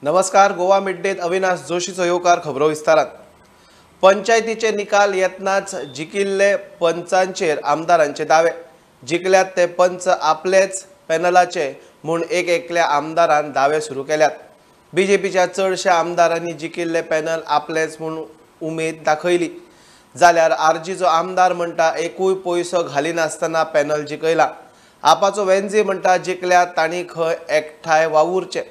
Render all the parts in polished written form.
नमस्कार, गोवा मिड-डेत अविनाश जोशीचो येवकार खबरो विस्तारात। पंचायतीचे निकाल येतनाच जिखिल्ले पंचांचेर आमदारांचे दावे। जिखल्यात ते पंच आपलेच पॅनलाचे म्हूण एक एकल्या आमदारान दावे सुरू केल्यात। बीजेपीच्या चडशा आमदारांनी जिखिल्ले पॅनल आपलेच म्हूण उमेद दाखयली, जाल्यार आरजीचो आमदार म्हणटा एकूय पयसो घालिनासतना पॅनल जिखयला। आपाचो वेंझी म्हणटा जिखल्यात तांणी खंय एकठांय वावुरचे।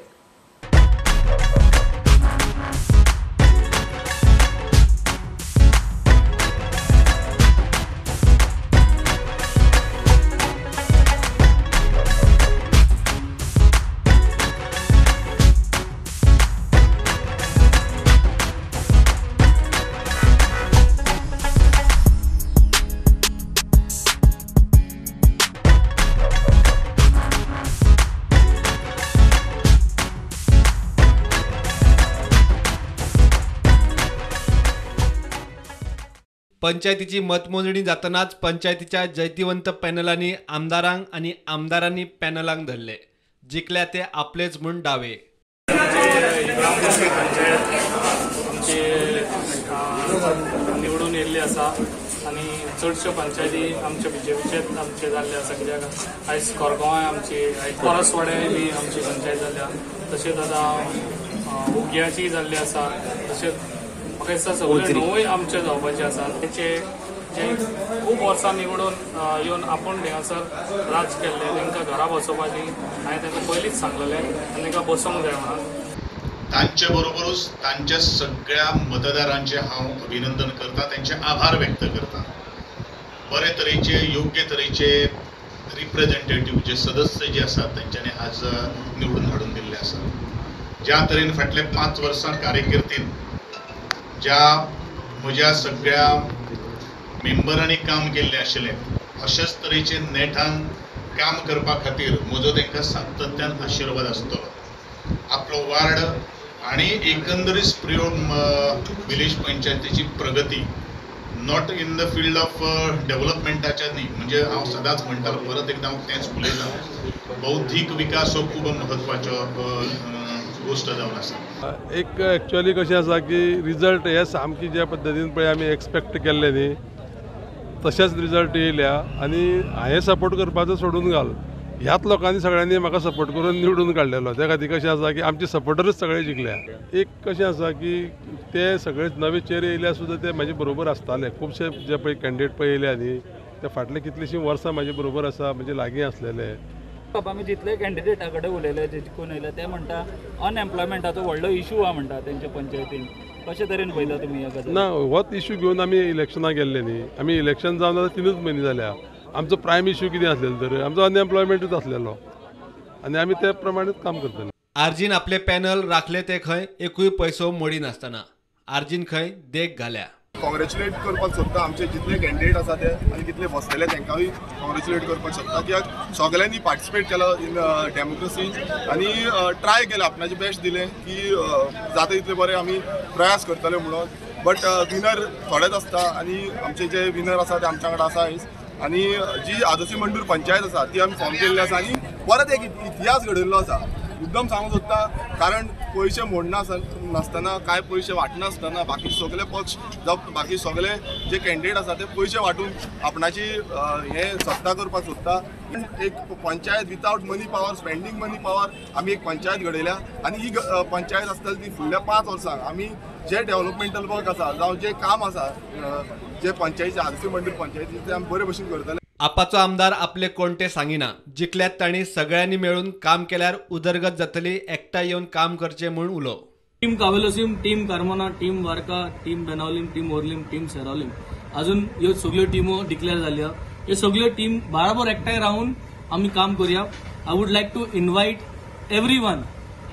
पंचायतीची मतमोजणी जातनाच पंचायतीच्या जैतिवंत पॅनलांनी आमदारांक आनी आमदारांनी पॅनलांक धरले। जिखल्या ते आपलेच म्हूण दावे। पंचायत आमचे निवडून येयल्ली आसा आनी चडश्यो पंचायती आमच्या बीजेपीचेच आमचे जाल्ले आसा, कित्याक आयज कोरगांवाय आमची, परसवाड्याय बी आमची पंचायत जाल्या, तशेंच आतां उग्याची जाल्ली आसा, तशेंच म्हाका दिसता सगळे णवूय आमचे जावपाचे आसा। तेचे जे खूब वर्सां निवडून येवन आपूण हांगासर राज केल्ले तांकां घरा बसोवपाची हांवें तांकां पयलींच सांगलेलें आनी तांकां बसोवंक जाय म्हणून। तांचे बरोबरूच तांच्या सगळ्या मतदारांचे हांव अभिनंदन करता, तांचे आभार व्यक्त करता। बरे तरेचे योग्य तरेचे रिप्रेझेंटेटिव्ह जे सदस्य जे आसात तांच्यांनी आज निवडून हाडून दिल्ले आसात। ज्या तरेन फाटले 5 वर्सां कार्यकिर्दीन ज्या म्हज्या सगळ्या मेंबरांनी काम केल्लें आशिल्लें अशेच तरेचे नेटान काम करपा खातीर म्हजो तांकां सातत्यान आशिर्वाद आसतलो। आपलो वार्ड आनी एकंदरीत प्रियोळ विलेज पंचायतीची प्रगती not in the field of डेव्हलपमेंटाच्या न्ही, म्हणजे हांव सदांच म्हणटालो, परत एकदां हांव तेंच उलयतां, बौद्धीक विकास हो खूब म्हत्वाचो गोश्ट जावन आसा। एक एक्चुअली कशें आसा की रिजल्ट हे सामकी ज्या पद्दतीन पळय आमी एक्सपेक्ट केल्ले न्ही तशेंच रिजल्ट येयल्या आनी हांवें सपोर्ट करपाचो सोडून घाल, ह्याच लोकांनी सगळ्यांनी म्हाका सपोर्ट करून निवडून काडलेलो। त्या खातीर कशें आसा की आमचे सपोर्टरूच सगळे जिखल्या। एक कशें आसा की ते सगळे नवे चेहरे येयल्या सुद्दां ते म्हाजे बरोबर आसताले। खुबशे जे पळय कॅन्डिडेट पळय येयल्या न्ही ते फाटले कितलीशीं वर्सां म्हाजे बरोबर आसा, म्हणजे लागीं आसलेले। आमी जितले कॅन्डिडेटा कडेन उलयले जे जिखून येयले ते म्हणटा अनएम्प्लॉयमेंटाचो व्हडलो इशू आहा म्हणटा तेंच्या पंचायतीन, कशे तरेन पळयता तुमी ह्या गजाल? ना, होच इशू घेवन आमी इलेक्शनाक गेल्ले न्ही। आमी इलेक्शन जावन आतां 3च म्हयने जाल्या। आमचो प्रायम इशू कितें आसलेलो तर आमचो अनएम्प्लॉयमेंटूच आसलेलो आनी आमी ते प्रमाणेच काम करतले। आरजीन आपले पॅनल राखले ते खंय एकूय पयसो मोडिनासतना आरजीन खंय देख घाल्या। कॉंग्रेच्युलेट करपाक सोदता आमचे जितले कॅन्डिडेट आसा ते आनी कितले बसलेले तांकांय कॉंग्रेच्युलेट करपाक सोदता, कित्याक सगळ्यांनी पार्टिसिपेट केलो इन डेमोक्रेसी आनी ट्राय केलें, आपणाचें बेस्ट दिलें की जाता तितले बरें आमी प्रयास करतले म्हणून। बट विनर थोडेच आसता आनी आमचे जे विनर आसा ते आमच्या वांगडा आसा आयज। आनी जी आदोसी मंडूर पंचायत आसा ती आमी फॉर्म केल्ली आसा आनी परत एक इतिहास घडयल्लो आसा। मुद्दम सांगूंक सोदता, कारण पयशे मोडनासतना, कांय पयशे वांटनासतना बाकी सगळे पक्ष जावं बाकी सगळे जे कॅन्डिडेट आसा ते पयशे वांटून आपणाची हे सत्ता करपाक सोदता। एक panchayat without money power, spending money power आमी एक पंचायत घडयल्या आनी ही पंचायत आसतली ती फुडल्या 5 वर्सांक आमी जे डेव्हलपमेंटल वर्क आसा जावं जे काम आसा जे पंचायती आदोसी मंडूर पंचायती ते आमी बरे भशेन करतले। आपाचो आमदार आपले कोणते सांगिना, जिखल्यात तांणी सगळ्यांनी मेळून काम केल्यार उदरगत जातली, एकठांय येवन काम करचें म्हूण उलो। Team Cavelossim, team Carmona, team Varca, team Benaulim, team Orlim, team Seraulim, अजून ह्यो सगळ्यो टिमो डिक्लेअर जाल्या। ह्यो सगळ्यो टीम बराबर एकठांय रावन आमी काम करुया। I would like to invite every one,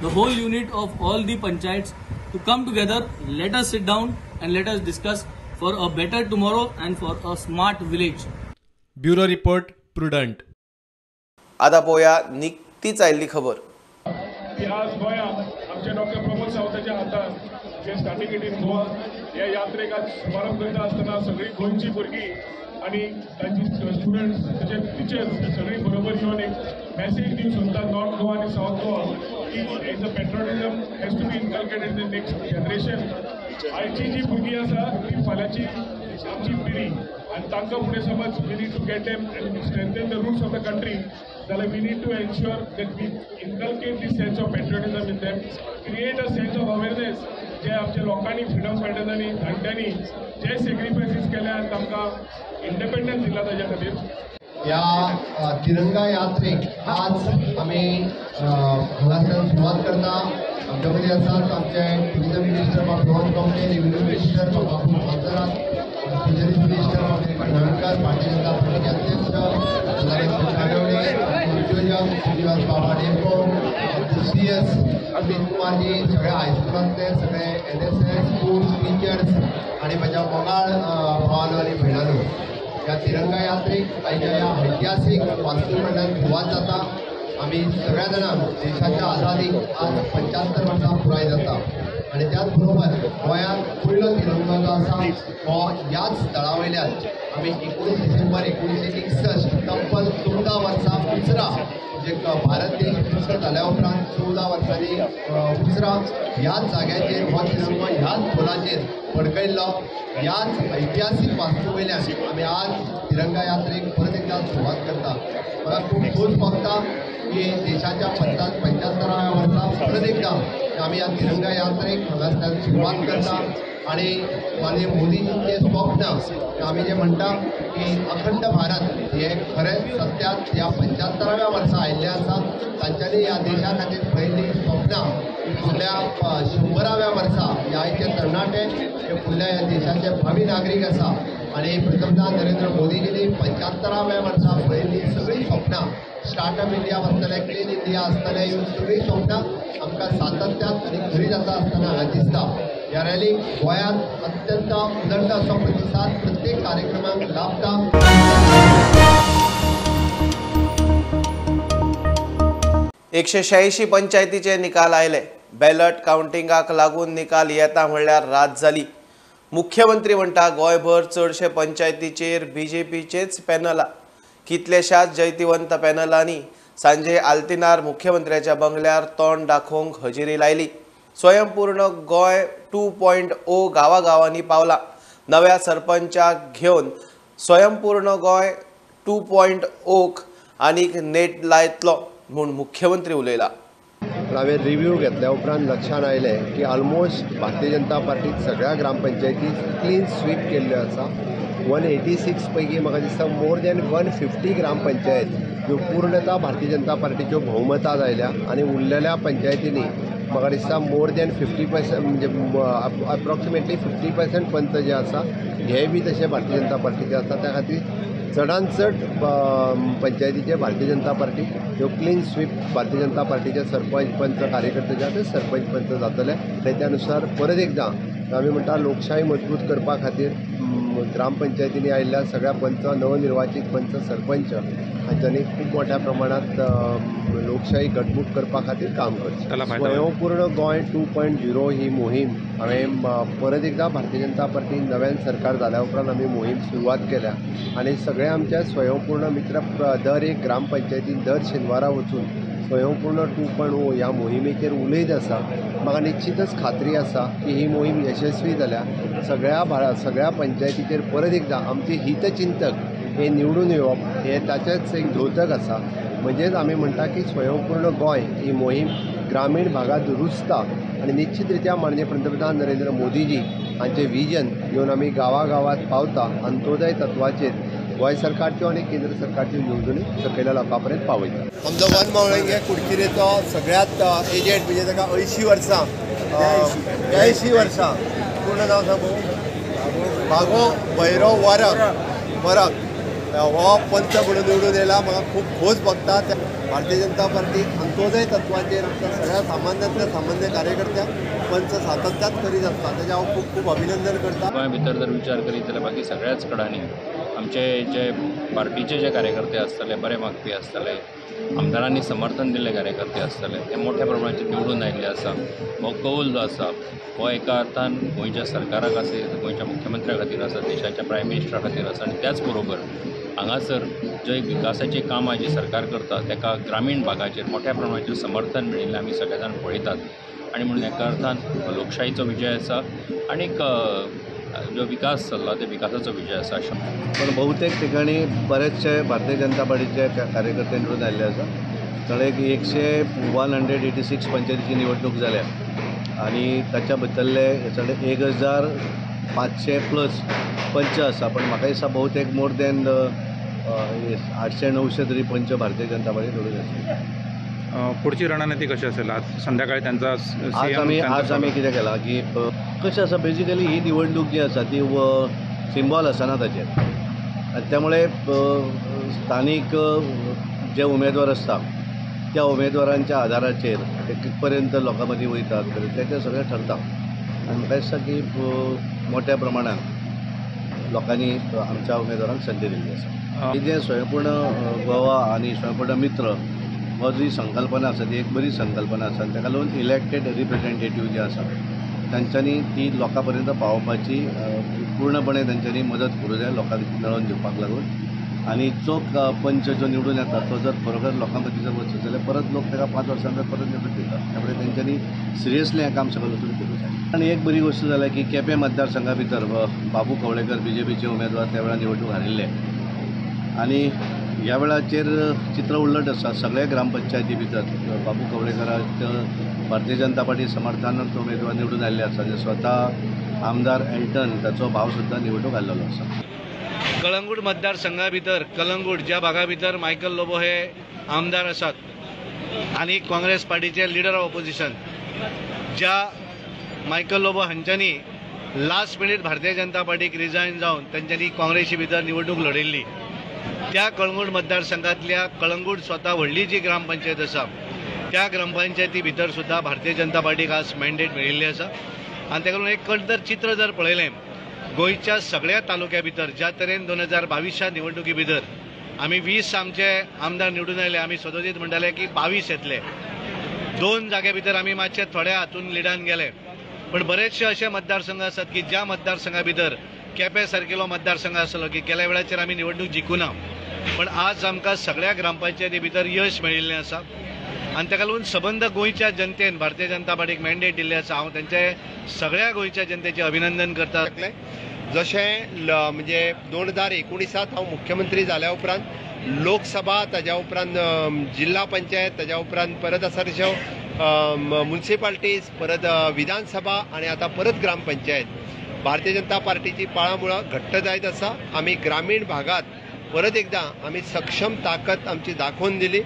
the whole unit of all the panchayats to come together, let us sit down and let us discuss for a better tomorrow and for a smart village. Bureau report, Prudent. आता पोया निकतीच आयिल्ली खबर। आज गोंयांत आमचे doctor Pramod सावंताच्या हातान जे starting in Goa ह्या यात्रेक आज शुभारंभ करता आसतना सगळीं गोंयची भुरगीं आनी तांची स्टुडंट्स तशेंच टिचर्स सगळीं बरोबर येवन एक मॅसेज दिवंक सोदता नॉर्थ गोवा आनी सावथ गोवा की as a patriotism has to be inculcated in the next generation. आयची जी भुरगीं आसा ती फाल्यांची आमची पिढी आनी तांकां फुडें समज we need to get them and strengthen the roots of the country जाल्यार we need to ensure that we inculcate the sense of patriotism in them, create a sense of awareness जे आमच्या लोकांनी फ्रिडम फायटर्सांनी जाणट्यांनी जे सेक्रिफायसीस केले आनी तांकां independence दिला ताज्या खातीर. ह्या तिरंगा यात्रेक आज आमी हांगासर सुरवात करता. आमच्या मदीं आसात आमचे टुरिजम मिनिस्टर बाब रोहन खंवटे, रेव्हेन्यू मिनिस्टर बाब बाबू मोन्सेरात, फिशरीज मिनिस्टर बाब निलकंठ, भारतीय जनता पार्टीचे अध्यक्ष सदानंद उद्योजक श्रीनिवास बाबा डेपो, CS Amit कुमारजी, सगळ्या हायस्कुलांतले सगळे NSS schools teachers आनी म्हज्या मोगाळ भावानो आनी भयणानो, ह्या तिरंगा यात्रेक आयच्या ह्या ऐतिहासीक वास्तू कडल्यान सुरवात जाता. आमी सगळ्या जाणांक देशाच्या आझादीक आज 75 वर्सां पुराय जाता आनी त्याच बरोबर गोंयांत पयलो तिरंगा जो आसा हो ह्याच थळा वयल्यान आमी 19 डिसेंबर 1961 तब्बल 14 वर्सां उसरां, म्हणजे भारत देश मुक्त जाल्या उपरांत 14 वर्सांनी उसरां ह्याच जाग्याचेर हो तिरंगो ह्याच पोलाचेर फडकयल्लो. ह्याच ऐतिहासीक वास्तू वयल्यान आमी आज तिरंगा यात्रेक परत एकदा सुरवात करता. म्हाका खूब खोस भोगता की देशाच्या 75व्या वर्सा परत एकदा आमी ह्या तिरंगा यात्रेक हांगासरल्यान सुरवात करता आनी माननीय मोदीजींचें स्वप्न आमी जें म्हणटा की अखंड भारत हें खरेंच सत्यात ह्या 75व्या वर्सा आयिल्लें आसा. तांच्यांनी ह्या देशा खातीर पळयल्लीं स्वप्नां फुडल्या 100व्या वर्सा ह्या आयचे तरणाटे हे फुडल्या ह्या देशाचे भावी नागरीक आसा आनी प्रथमता नरेंद्र मोदीजींनी 75व्या वर्सा पळयल्लीं सगळीं स्वप्नां, स्टार्टअप इंडिया आसतलें, क्लीन इंडिया आसतलें, ह्यो सगळीं स्वप्नां आमकां सातत्यात आनी खरी जाता आसतना हांगा दिसता. ह्या रॅलीक गोंयांत अत्यंत उदंड असो प्रतिसाद प्रत्येक कार्यक्रमाक लाभता. 186 पंचायतीचे निकाल आयले. बॅलट कावंटिंगाक लागून निकाल येता म्हणल्यार रात जाली. मुख्यमंत्री म्हणटा गोंयभर चडशे पंचायतीचेर बीजेपीचेच पॅनल. कितलेशाच जैतिवंत पॅनलांनी सांजे आल्तिनार मुख्यमंत्र्याच्या बंगल्यार तोंड दाखोवंक हजेरी लायली. स्वयंपूर्ण गोंय 2.0 गांवागांवांनी पावला. नव्या सरपंचाक घेवन स्वयंपूर्ण गोंय 2.0 आनीक नेट लायतलो म्हूण मुख्यमंत्री उलयला. हांवें रिव्यू घेतल्या उपरांत लक्षांत आयलें की ऑलमोस्ट भारतीय जनता पार्टीक सगळ्या ग्रामपंचायती क्लीन स्वीप केल्ल्यो आसा. 186 पैकी म्हाका दिसता मोर दॅन 150 ग्रामपंचायत ह्यो पूर्णता भारतीय जनता पार्टीच्यो भोवमतां जायल्या आनी उरलेल्या पंचायतींनी म्हाका दिसता मोर दॅन 50% म्हणजे अप्रॉक्सिमेटली 50% पंच जे आसा हे बी तशे भारतीय जनता पार्टीचे आसा. त्या खातीर चडान चड पंचायतीचे भारतीय जनता पार्टी ह्यो क्लीन स्वीप भारतीय जनता पार्टीचे सरपंच पंच कार्यकर्ते जे आसा ते सरपंच पंच जातले आनी त्या नुसार परत एकदां आमी म्हणटा लोकशाही मजबूत करपा खातीर ग्रामपंचायतींनी आयिल्ल्या सगळ्या पंच, नवनिर्वाचीत पंच, सरपंच हांच्यांनी खूब मोठ्या प्रमाणांत लोकशाही घटमूट करपा खातीर काम करचें. स्वयंपूर्ण गोंय 2.0 ही मोहीम हांवें परत एकदां भारतीय जनता पार्टी नव्यान सरकार जाल्या उपरांत आमी मोहीम सुरवात केल्या आनी सगळे आमचे स्वयंपूर्ण मित्र दर एक ग्रामपंचायतीन दर शेनवारा वचून स्वयंपूर्ण 2.0 ह्या मोहिमेचेर उलयत आसा. म्हाका निश्चितच खात्री आसा की ही मोहीम यशस्वी जाल्या सगळ्या पंचायतीचेर परत एकदां आमचे हितचिंतक हे निवडून येवप हे ताचेच एक द्योतक आसा. म्हणजेच आमी म्हणटा की स्वयंपूर्ण गोंय ही मोहीम ग्रामीण भागांत रुजता आनी निश्चित रित्या माननीय पंतप्रधान नरेंद्र मोदीजी हांचें विजन घेवन आमी गांवागांवांत पावता. अंत्योदय तत्वाचेर गोंय सरकारच्यो आनी केंद्र सरकारच्यो येवजण्यो सकयल्या लोकां पर्यंत पावयता. आमचो वन मावळंगे कुडकिरेचो सगळ्यांत एजंट म्हणजे ताका 80 वर्सां 82 वर्सां पूर्ण नांव सांगू भागो भैरव वरक हो पंच म्हणून निवडून येयला. म्हाका खूब खोस भोगता. भारतीय जनता पार्टी अंत्योदय तत्वाचेर आमच्या सगळ्या सामान्यांतल्या सामान्य कार्यकर्त्यांक पंच सातत्यात करीत आसता. तेजें हांव खूब खूब अभिनंदन करता. गोंया भितर जर विचार करीत जाल्यार बाकी सगळ्याच कडांनी आमचे जे पार्टीचे जे कार्यकर्ते आसतले, बरे मागपी आसतले, आमदारांनी समर्थन दिल्ले कार्यकर्ते आसतले, ते मोठ्या प्रमाणाचेर निवडून आयिल्ले आसा. हो कौल जो आसा हो एका अर्थान गोंयच्या सरकाराक आसा, गोंयच्या मुख्यमंत्र्या खातीर आसा, देशाच्या प्रायम मिनिस्टरा खातीर आसा आनी त्याच बरोबर हांगासर जे विकासाचीं कामां जी सरकार करता ताका ग्रामीण भागाचेर मोठ्या प्रमाणाचेर समर्थन मेळिल्लें आमी सगळे जाण पळयतात आनी म्हणून एका अर्थान लोकशाहीचो विजय आसा आनीक जो विकास चल्ला त्या विकासाचो विजय आसा अशें. पण बहुतेक ठिकाणी बरेचशे भारतीय जनता पार्टीचे कार्यकर्ते निवडून आयिल्ले आसा. थोडे 186 पंचायतीची निवडणूक जाल्या आनी ताच्या भितरले चड 1500 प्लस पंच आसा. पण म्हाका दिसता बहुतेक मोर दॅन 800-900 तरी पंच भारतीय जनता पार्टी निवडून येतली. पुढची रणनीती कशी असेल? आज संध्याकाळी त्यांचा आज आमी कितें केलां की कशें आसा, बेजिकली ही निवडणूक जी आसा ती सिंबॉल आसना ताचेर आनी त्यामुळे स्थानीक जे उमेदवार आसता त्या उमेदवारांच्या आधाराचेर ते कितपर्यंत लोकां मदीं वयतात तेचें सगळें ठरता. आनी म्हाका दिसता की मोठ्या प्रमाणान लोकांनी आमच्या उमेदवारांक संदी दिल्ली आसा. ही जें स्वयंपूर्ण गोवा आनी स्वयंपूर्ण मित्र हो जी संकल्पना आसा ती एक बरी संकल्पना आसा आनी ताका लागून इलेक्टेड रिप्रेझेंटेटीव जे आसा तांच्यांनी ती लोकां पर्यंत पावोवपाची पूर्णपणे तांच्यांनी मदत करूं जाय लोकांक मेळोवन दिवपाक लागून. आनी जो पंच जो निवडून येता तो जर खरोखर लोकां मदीं जर वचत जाल्यार परत लोक ताका 5 वर्सां नंतर परत निवडून दितात. त्यामुळे तांच्यांनी सिरियसली हें काम सगळें वचून करूं जाय. आनी एक बरी गोश्ट जाल्या की केपें मतदारसंघा भितर बाबू कवळेकर बीजेपीचे उमेदवार त्या वेळार निवडणूक हारिल्ले आनी ह्या वेळाचेर चित्र उलट आसा. सगळ्या ग्रामपंचायती भितर बाबू कवळेकराक भारतीय जनता पार्टी समर्थनान तो उमेदवार निवडून आयिल्ले आसा. स्वता आमदार एल्टन ताचो भाव सुद्दां निवडणूक हारलेलो आसा. कळंगूट मतदारसंघा भितर कळंगूट ज्या भागा भितर मायकल लोबो हे आमदार आसात आनी काँग्रेस पार्टीचे लिडर ऑफ ऑपोजिशन ज्या Michael Lobo हांच्यांनी last minute Bharatiya Janata पार्टीक रिजायन जावन तांच्यांनी काँग्रेसी भितर निवडणूक लढयल्ली त्या कळंगूट मतदारसंघातल्या कळंगूट स्वता व्हडली जी ग्रामपंचायत आसा त्या ग्रामपंचायती भितर सुद्दां भारतीय जनता पार्टीक आज मॅन्डेट मेळिल्लें आसा. आनी ताका लागून एक जर चित्र जर पळयलें गोंयच्या सगळ्या तालुक्या भितर ज्या तरेन 2022 निवडणुकी भितर आमी 20 आमचे आमदार निवडून आयले, आमी सदोदीत म्हणटाले की 22 येतले, 2 जाग्या भितर आमी मातशे थोड्या हातून लिडान गेले. पण बरेचशे अशे मतदारसंघ आसात की ज्या मतदारसंघा भितर केपें सारकेलो मतदारसंघ आसलो की गेल्या वेळाचेर आमी निवडणूक जिखूना, पण आज आमकां सगळ्या ग्रामपंचायती भितर यश मेळिल्लें आसा आनी ताका लागून सबंद गोंयच्या जनतेन भारतीय जनता पार्टीक मॅन्डेट दिल्लें आसा. हांव तांचे सगळ्या गोंयच्या जनतेचें अभिनंदन करता. जशें म्हणजे 2019 हांव मुख्यमंत्री जाल्या उपरांत लोकसभा, ताज्या उपरांत जिल्हा पंचायत, ताज्या उपरांत परत आसा तश्यो म्युनिसिपालिटीज, परत विधानसभा आनी आतां परत ग्रामपंचायत. भारतीय जनता पार्टीची पाळां मुळां घट्ट जायत आसा. आमी ग्रामीण भागात परत एकदां आमी सक्षम ताकद आमची दाखोवन दिली.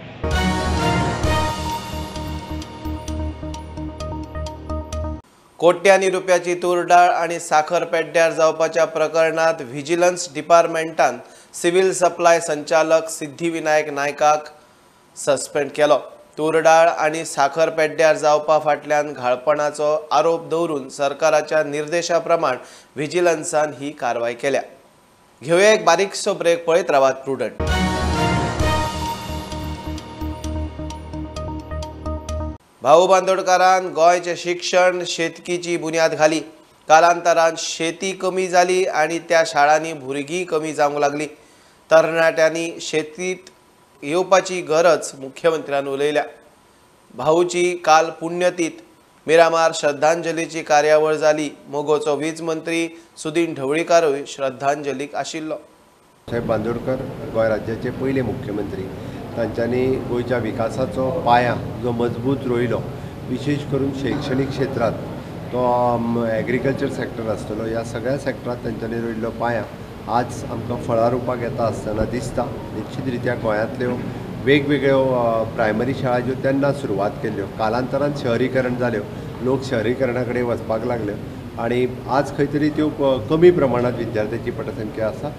कोट्यांनी रुपयाची तूरडाळ आनी साखर पेड्ड्यार जावपाच्या प्रकरणात व्हिजिलन्स डिपार्टमेंटान सिव्हिल सप्लाय संचालक सिद्धिविनायक नायकाक सस्पेंड केलो. तूरडाळ आनी साखर पेड्ड्यार जावपा फाटल्यान घाळपणाचो आरोप दवरून सरकाराच्या निर्देशा प्रमाण व्हिजिलन्सान ही कारवाय केल्या. घेवया एक बारीकसो ब्रेक, पळयत रावात प्रुडंट. भाऊ बांदोडकारान गोंयचें शिक्षण शेतकीची बुन्याद घाली. कालांतरान शेती कमी जाली आनी त्या शाळांनी भुरगीं कमी जावंक लागली. तरणाट्यांनी शेतीत येवपाची गरज मुख्यमंत्र्यान उलयल्या. भाऊची काल पुण्यतीत मिरामार श्रद्धांजलीची कार्यावळ जाली. मगोचो वीज मंत्री सुदीन ढवळीकारूय श्रद्धांजलीक आशिल्लो. साहेब बांदोडकर गोंय राज्याचे पयले मुख्यमंत्री, तांच्यांनी गोंयच्या विकासाचो पाया जो मजबूत रोयलो, विशेष करून शैक्षणीक क्षेत्रांत, तो एग्रीकल्चर सेक्टर आसतलो, ह्या सगळ्या सेक्टरांत तांच्यांनी रोयल्लो पाया आज आमकां फळां रुपाक येता आसतना दिसता. निश्चित रित्या गोंयांतल्यो वेगवेगळ्यो प्रायमरी शाळा ज्यो तेन्ना सुरवात केल्ल्यो, कालांतरान शहरीकरण जाल्यो, लोक शहरीकरणा कडेन वचपाक लागल्यो आनी आज खंय तरी त्यो कमी प्रमाणांत विद्यार्थ्यांची पटसंख्या आसा.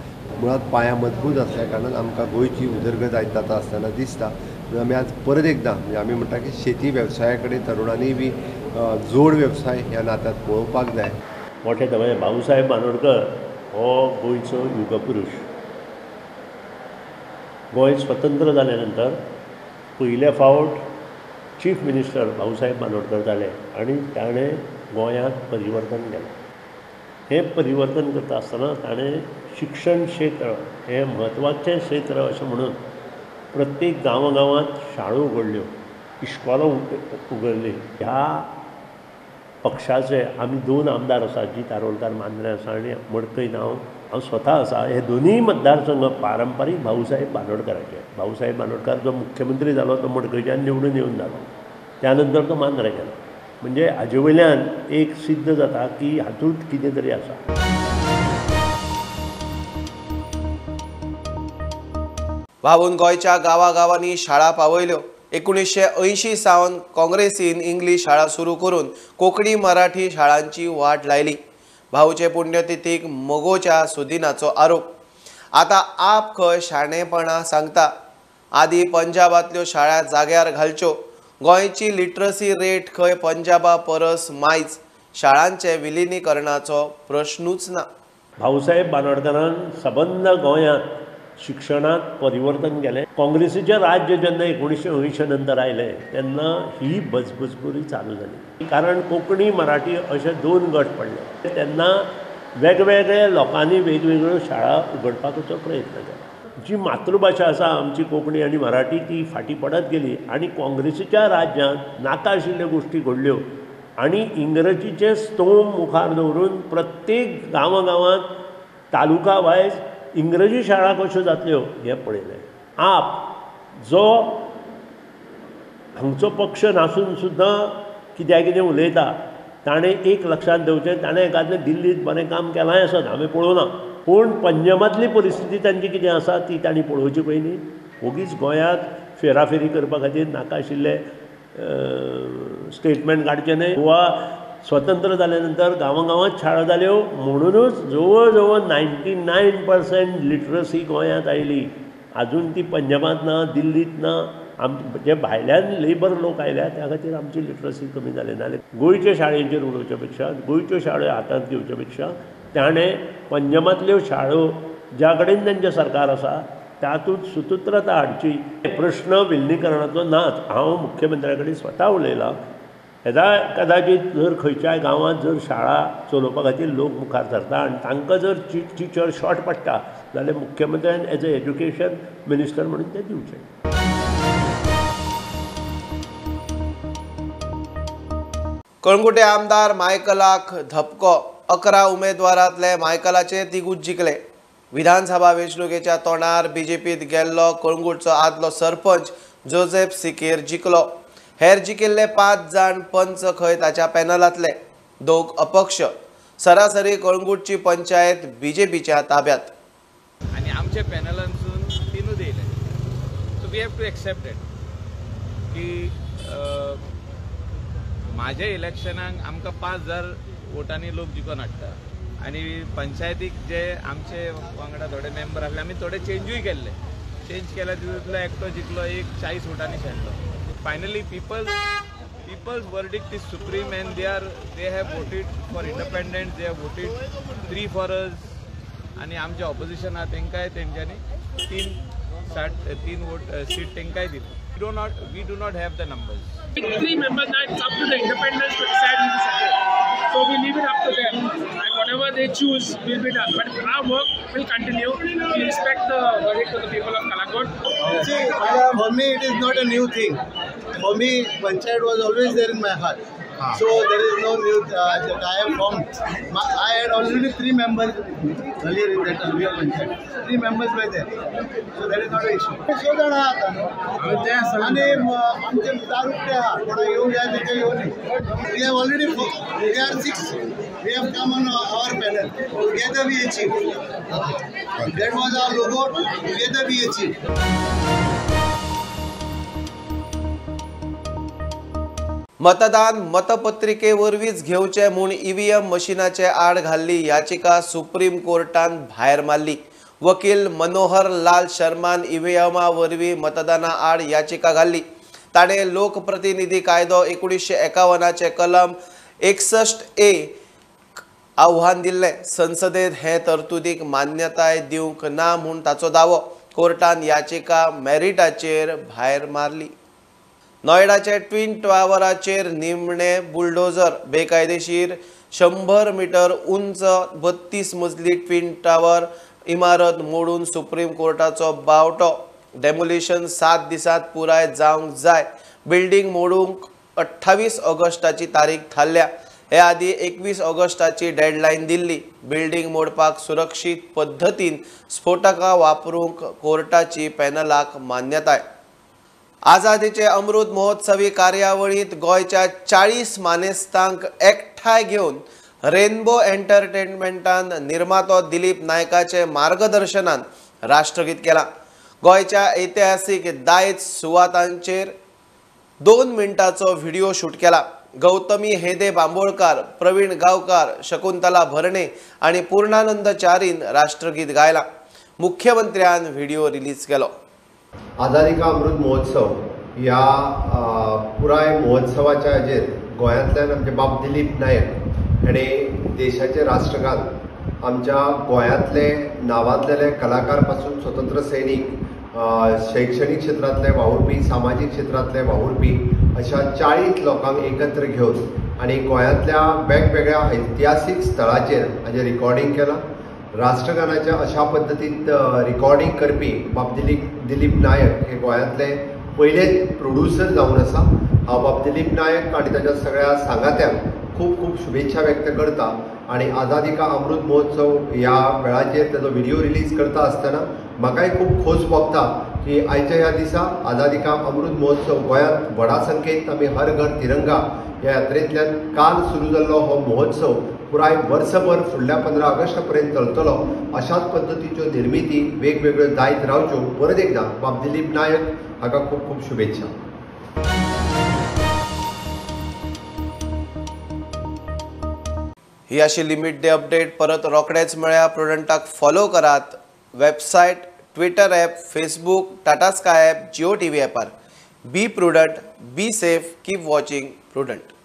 मुळात पाया मजबूत आसल्या कारणान आमकां गोंयची उदरगत आयज जाता आसतना दिसता. म्हणून आमी आज परत एकदां म्हणजे आमी म्हणटा की शेती वेवसाया कडेन तरुणांनी बी जोड वेवसाय ह्या नात्यांत पळोवपाक जाय. मोठे म्हणजे भाऊसाहेब बांदोडकर हो गोंयचो युगपुरूश. गोंय स्वतंत्र जाले नंतर पयले फावट चीफ मिनिस्टर भाऊसाहेब बांदोडकर जाले आनी ताणें गोंयांत परिवर्तन केलें. हें परिवर्तन करता आसतना ताणें शिक्षण क्षेत्र हें म्हत्वाचें क्षेत्र अशें म्हणून प्रत्येक गांवागांवांत शाळो उगडल्यो, इश्कोलां उगडलीं. ह्या पक्षाचे आमी 2 आमदार आसात, जीत आरोलकार मांद्रें आसा आनी मडकय हांव स्वता आसा. हे दोनूय मतदारसंघ पारंपारीक भाऊसाहेब बांदोडकाराचे. भाऊसाहेब बांदोडकार जो मुख्यमंत्री जालो तो मडकयच्यान निवडून येवन जालो, त्यानंतर तो मांद्रें गेलो. म्हणजे हाजे वयल्यान एक सिद्ध जाता की हातूंत कितें तरी आसा. भाऊन गोंयच्या गांवागांवांनी शाळा पावयल्यो. 1980 सावन काँग्रेसीन इंग्लीश शाळा सुरू करून कोंकणी मराठी शाळांची वाट लायली. भाऊचे पुण्यतिथीक मगोच्या सुदिनाचो आरोप. आतां आप खंय शाणेपणां सांगता. आदी पंजाबांतल्यो शाळा जाग्यार घालच्यो. गोंयची लिटरसी रेट खंय पंजाबा परस मायज. शाळांचे विलिनीकरणाचो प्रश्नूच ना. भाऊसाहेब बांदोडकारान सबंद गोंयांत शिक्षणांत परिवर्तन केलें. काँग्रेसीचें राज्य जेन्ना 1980 नंतर आयलें तेन्ना ही बजबजपुरी चालू जाली, कारण कोंकणी मराठी अशे 2 गट पडले. तेन्ना वेगवेगळे लोकांनी वेगवेगळ्यो शाळा उगडपाचो प्रयत्न केलो. जी मातृभाशा आसा आमची कोंकणी आनी मराठी ती फाटीं पडत गेली आनी काँग्रेसीच्या राज्यांत नाका आशिल्ल्यो गोश्टी घडल्यो आनी इंग्रजीचे स्तोम मुखार दवरून प्रत्येक गांवागांवांत तालुका वायज इंग्रजी शाळा कश्यो जातल्यो हें पळयलें. आप जो हांगचो पक्ष नासून सुद्दां कित्याक कितें उलयता, ताणें एक लक्षांत दवरचें, ताणें एकाद्रें दिल्लींत बरें काम केलांय आसत, हांवें पळोवना, पूण पंजाबांतली परिस्थिती तांची कितें आसा ती तांणी पळोवची पयलीं. ओगीच गोंयांत फेराफेरी करपा खातीर नाका आशिल्ले स्टेटमेंट काडचें न्हय. गोवा स्वतंत्र जाल्या नंतर गांवागांवांत शाळा जाल्यो म्हणुनूच जवळ जवळ 99% लिटरसी गोंयांत आयली. आजून ती पंजाबांत ना, दिल्लींत ना. जे भायल्यान लेबर लोक आयल्या त्या खातीर आमची लिटरसी कमी जाली. नाल्यार गोंयच्या शाळेंचेर उलोवच्या पेक्षा, गोंयच्यो शाळो हातांत घेवच्या पेक्षा ताणें पंजाबांतल्यो शाळो ज्या कडेन तांचें सरकार आसा तातूंत सुतंत्रता हाडची. प्रश्न विलिनीकरणाचो नाच. हांव मुख्यमंत्र्या कडेन स्वता उलयलां. येदा कदाचीत जर खंयच्याय गांवांत जर शाळा चलोवपा खातीर लोक मुखार सरता आनी तांकां जर टिचर शॉर्ट पडटा जाल्यार मुख्यमंत्र्यान एज अ एज्युकेशन मिनिस्टर म्हणून ते दिवचें. कळंगुटे आमदार मायकलाक धपको. 11 उमेदवारांतले मायकलाचे तिगूच जिखले. विधानसभा वेंचणुकेच्या तोंडार बीजेपीत गेल्लो कळंगूटचो आदलो सरपंच जोसेफ सिकेर जिखलो. हेर जिखिल्ले 5 जाण पंच खंय ताच्या पॅनलांतले, 2 अपक्ष. सरासरी कळंगूटची पंचायत बीजेपीच्या ताब्यात. आनी आमच्या पॅनलांतसून 3 येयले. So we have to accept it की म्हाज्या इलेक्शनाक आमकां 5000 वोटांनी लोक जिखोन हाडटा आनी पंचायतीक जे आमचे वांगडा थोडे मेंबर आसले आमी थोडे चेंजूय केल्ले. चेंज केल्या तितूंतलो एकटो जिखलो, एक 40 वोटांनी शेणलो. Finally people's verdict is supreme and they have voted for independence, they have voted 3 for us. आनी आमचे ऑपोजिशन आहा तेंकांय तेंच्यांनी 3 वोट सीट तेंकांय दिली. We do not have the numbers. 3 members, now it's up to the independents to decide who to support. So we leave it up to them, and whatever they choose will be done. But our work will continue. We respect the verdict of the people of Calangute. See, for me it is not a new thing. For me, panchayat was always there in my heart. So there is no new that I have formed. I had already 3 members earlier in that earlier panchayat. 3 members were there. So that is not an issue. So जाण आहा न्हू आनी आमचे दार उक्ते आहा, कोणाक येवंक जाय तेंच्या येवनी. We have already, we are 6. We have come on our panel. Together we achieve. That was our logo. Together we achieve. मतदान मतपत्रिके वरवींच घेवचें म्हूण ईव्हीएम मशिनाचे आड घाल्ली याचिका सुप्रीम कोर्टान भायर मारली. वकील मनोहर लाल शर्मान ईव्हीएमा वरवीं मतदाना आड याचिका घाल्ली. ताणें लोकप्रतिनिधी कायदो 1951 कलम 61A आव्हान दिल्लें. संसदेत हे तरतुदीक मान्यताय दिवंक ना म्हूण ताचो दावो. कोर्टान याचिका मेरिटाचेर भायर मारली. नोयडाचे ट्विन टावराचेर निमणे बुलडोजर. बेकायदेशीर 100 मिटर उंच 32 मजली ट्विन टावर इमारत मोडून सुप्रीम कोर्टाचो बावटो। डेमोलिशन 7 दिसांत पुराय जावंक जाय। बिल्डिंग मोडूंक 28 ऑगस्टाची तारीख थारल्या। हे आदी 21 ऑगस्टाची डेडलायन दिल्ली। बिल्डिंग मोडपाक सुरक्षीत पद्दतीन स्फोटकां वापरूंक कोर्टाची पॅनलाक मान्यताय। आझादीचे अमृत महोत्सवी कार्यावळींत गोंयच्या 40 मानेस्तांक एकठांय घेवन रेनबो एंटरटेनमेंटान निर्मातो दिलीप नायकाचे मार्गदर्शनान राष्ट्रगीत केलां। गोंयच्या ऐतिहासीक दायज सुवातांचेर 2 मिनटाचो व्हिडिओ शूट केला। गौतमी हेदे बांबोळकार, प्रवीण गावकार, शकुंतला भरणे आनी पूर्णानंद चारीन राष्ट्रगीत गायला। मुख्यमंत्र्यान व्हिडिओ रिलीज केलो। आझादी का अमृत महोत्सव ह्या पुराय महोत्सवाच्या हाजेर गोंयांतल्यान आमचे बाब दिलीप नायक हाणें देशाचें राष्ट्रगान आमच्या गोंयांतले नांवांतलेले कलाकार पासून स्वतंत्र सैनीक, शैक्षणीक क्षेत्रांतले वावुरपी, सामाजीक क्षेत्रांतले वावुरपी अशा 40 लोकांक एकत्र घेवन आनी गोंयांतल्या वेगवेगळ्या ऐतिहासीक स्थळाचेर हाजें रिकॉर्डिंग केलां। राष्ट्रगानाच्या अशा पद्दतीन रिकॉर्डिंग करपी बाब दिलीप नायक हे गोंयांतले पयलेच प्रोड्युसर जावन आसा। हांव बाब दिलीप नायक आनी ताच्या सगळ्या सांगात्यांक खूब खूब शुभेच्छा व्यक्त करता आनी आझादी का अमृत महोत्सव ह्या वेळाचेर ताजो व्हिडिओ रिलीज करता आसतना म्हाकाय खूब खोस भोगता की आयच्या ह्या दिसा आझादी का अमृत महोत्सव गोंयांत व्हडा संख्येन आमी हर घर तिरंगा ह्या यात्रेंतल्यान काल सुरू जाल्लो हो महोत्सव पुराय वर्सभर फुडल्या 15 ऑगस्ट पर्यंत चलतलो। अशाच पद्दतीच्यो निर्मिती वेगवेगळ्यो जायत रावच्यो। परत एकदां बाब दिलीप नायक हाका खूब खूब शुभेच्छा। ही आशिल्ली मिड डे अपडेट। परत रोखडेच मेळया। प्रुडंटाक फॉलो करात website, Twitter app, Facebook, Tata Sky app, Jio TV ॲपार। Be prudent, be safe, keep watching Prudent.